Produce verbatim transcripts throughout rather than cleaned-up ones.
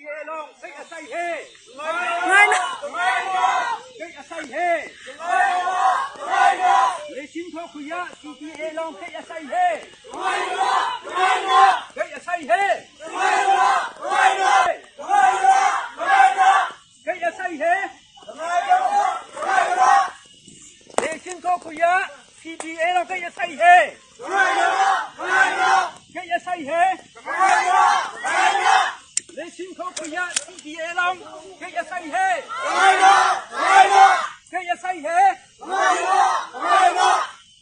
Along, kayasai he. Ngaina. Kayasai he. Leishin Khokhuiya C P A long, kayasai he. Kayasai he. Kayasai he. Leishin Khokhuiya C P A long, kayasai he. Kayasai he. Leishin Khokhuiya C P A long, kayasai he. Kayasai he.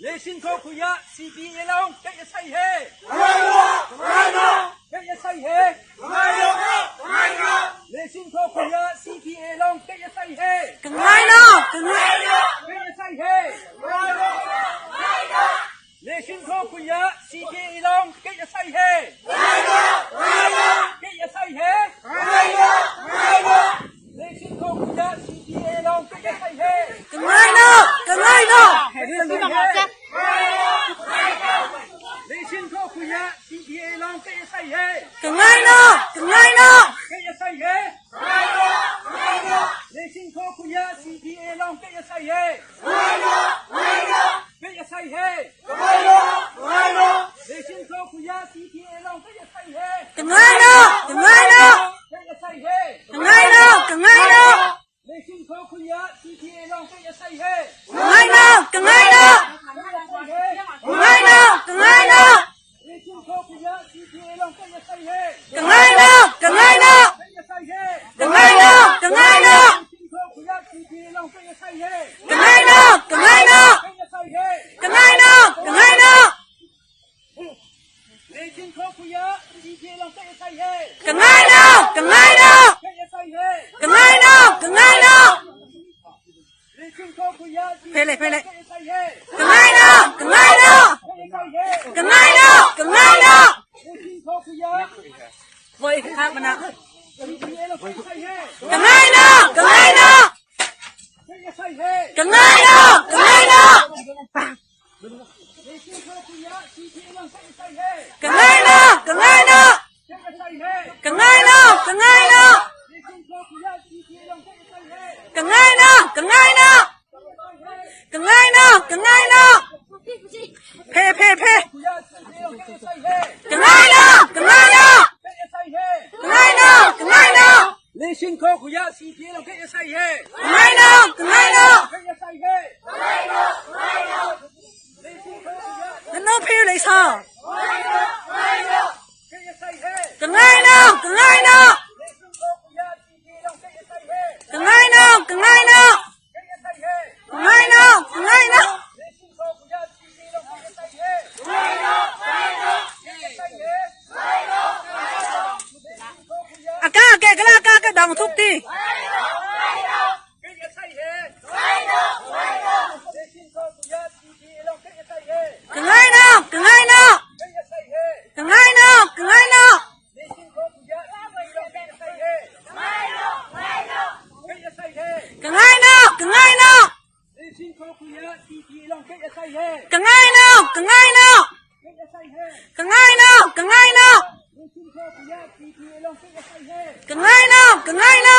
Leishin Khokhuiya C P A long, kayasai he. Kayasai he. Leishin Khokhuiya C P A long, kayasai he. Kangaina, kangaina. Kayasai he. Leishin Khokhuiya C P A long, kayasai he. Kayasai he. Leishin Khokhuiya C P A long, kayasai he. Kangaina, kangaina. Leishin Khokhuiya C P A long, kayasai he. Kangaina, kangaina. Kayasai he. Leishin Khokhuiya C P A long, kayasai he. Kayasai he. Leishin Khokhuiya C P A long, kayasai he. Kangaina, kangaina. Kayasai he. Kangaina, kangaina. Leishin Khokhuiya C P A long, kayasai he. Kangaina, kangaina. Kayasai he. Kangaina, kangaina. Leishin Khokhuiya C P A long, kayasai he. Kangaina, kangaina. Kayasai he. Kangaina, kangaina. Leishin Khokhuiya C P A long, kayasai he. Kangaina, kangaina. Kayasai he. Kangaina, kangaina. Leishin Khokhuiya C P A long, kayasai he. Kangaina, kangaina. Kayasai he. Kangaina, kangaina. Leishin Khokhuiya C P A long, phele, phele, kayasai he. Kangaina, kangaina. Kayasai he. Kangaina, kangaina. Leishin Khokhuiya. Voi kha mana. C P A long, kayasai he. Kangaina, kangaina. Kayasai he. Kangaina, kangaina. Leishin Khokhuiya C P A long, kayasai he. Kangaina, kangaina. Kayasai he. Kangaina, kangaina. Leishin Khokhuiya C P A long, kayasai he. Kangaina, kangaina. Kangaina, kangaina. Phe, phe, phe. Khokhuiya C P A long, kayasai he. Kangaina, kangaina. Kayasai he. Kangaina, kangaina. Leishin Khokhuiya C P A long, kayasai he. Kangaina, kangaina. Kayasai he. Leishin Khokhuiya. Nano phe leisa. Kayasai he. Kangaina, kangaina. Leishin Khokhuiya C P A long, kayasai he. Kangaina, kangaina. Kangaina, kangaina. Aka, aka, kala, aka, aka, dang thuk ti. Kangaina, kangaina. Kangaina, kangaina. Kangaina, kangaina. Kangaina, kangaina. Kangaina, kangaina. Kangaina, kangaina. Kangaina,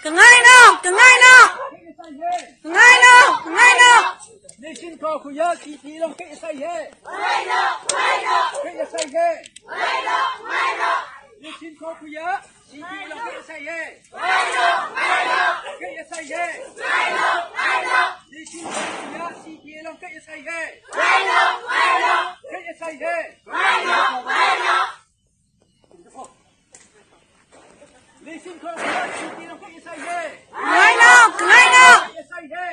kangaina. Kangaina, kangaina. Kangaina, kangaina. Leishin Khokhuiya C P A long, kayasai he. Kayasai he. Leishin Khokhuiya C P A long, kayasai he. Kayasai he. Leishin Khokhuiya C P A long, kayasai he. Kayasai he. Leishin Khokhuiya C P A long, kayasai he. Kangaina, kangaina. Kayasai he.